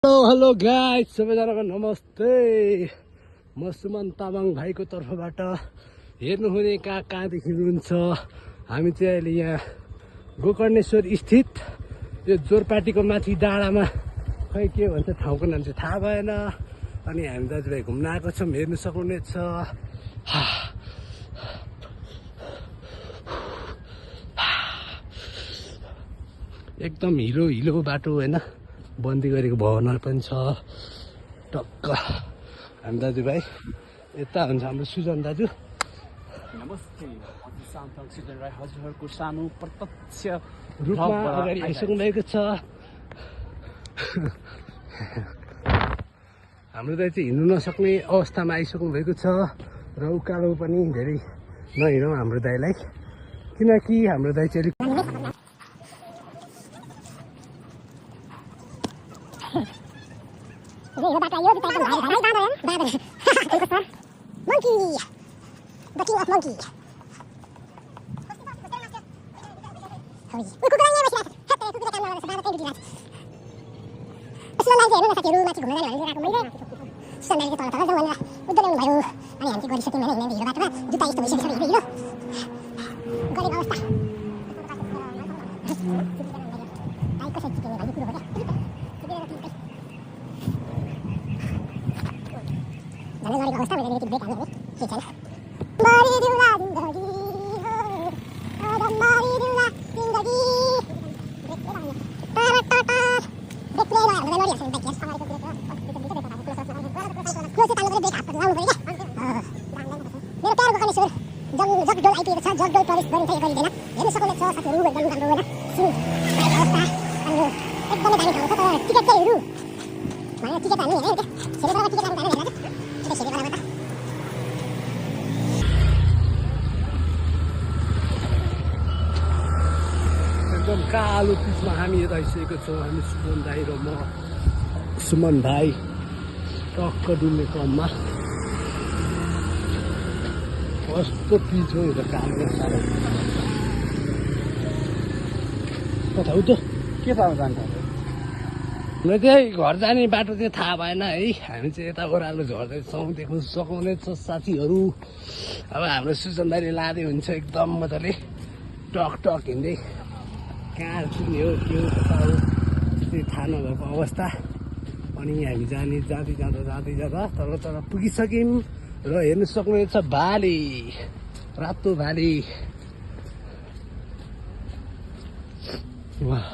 Hello guys, सबैजनाको नमस्ते। म सुमन तामाङ भाइको तर्फबाट हेर्नुहुने कहाँदेखि हुनुहुन्छ। हामी चाहिँ अहिले यहाँ गोकर्णेश्वर स्थित यो जोरपाटीको माथि डाँडामा खै के भन्छ ठाउँको नाम चाहिँ थाहा भएन। अनि हामी दाजुभाइ घुम्न आएको छौँ, हेर्नु सक्नुहुनेछ। एकदम हिलो हिलो बाटो होइन, बन्दी गरेको भवनहरू पनि छ टक्क। हामी दाजुभाइ यता हुन्छ हाम्रो सुजन दाजु। नमस्ते, हजुर शान्त सिजन राई हजुरहरूको सानो प्रत्यक्ष रूपमा अगाडि आइसक्नु भएको छ। हाम्रो दाइ चाहिँ हिँड्नु नसक्ने अवस्थामा आइसक्नु भएको छ र उकालो पनि धेरै नहिँडौँ हाम्रो दाइलाई, किनकि हाम्रो दाइ चाहिँ जगडोल आइपुगेको छ। जगडोल प्रवेश गरिन्छ कि गरिँदैन हेर्नु सक्नुहुनेछ साथीहरू। एकदम राम्रो होइन, अवस्था अनि एकदमै दामी ठाउँ छ। तर टिकट चाहिँ रु भने टिकट हामी हेर्ने क्या सेरेबाट टिकट लाग्नु हेर्न त्यो सेरेबाट एकदम कालो पिचमा हामी यता आइसकेको छौँ। हामी सुमन दाई र म, सुमन भाइ टक्क डुल्ने क्रममा। कस्तो पिच हो यो त, कालो साह्रो। कता हो त के थाहा जान्छ? मलाई चाहिँ घर जाने बाटो चाहिँ थाहा भएन है। हामी चाहिँ यता ओह्रालो झर्दैछौँ, देख्नु सक्नुहुनेछ साथीहरू। अब हाम्रो सुजन दाइले लाँदै हुन्छ एकदम मजाले टक टक हिँड्दै। कहाँ पुग्ने हो के हो कता हो त्यो थाहा नभएको अवस्था। अनि हामी जाँदै जाँदा तल पुगिसक्यौँ र हेर्नु सक्नुहुनेछ भाली, रातो भाली। वाह,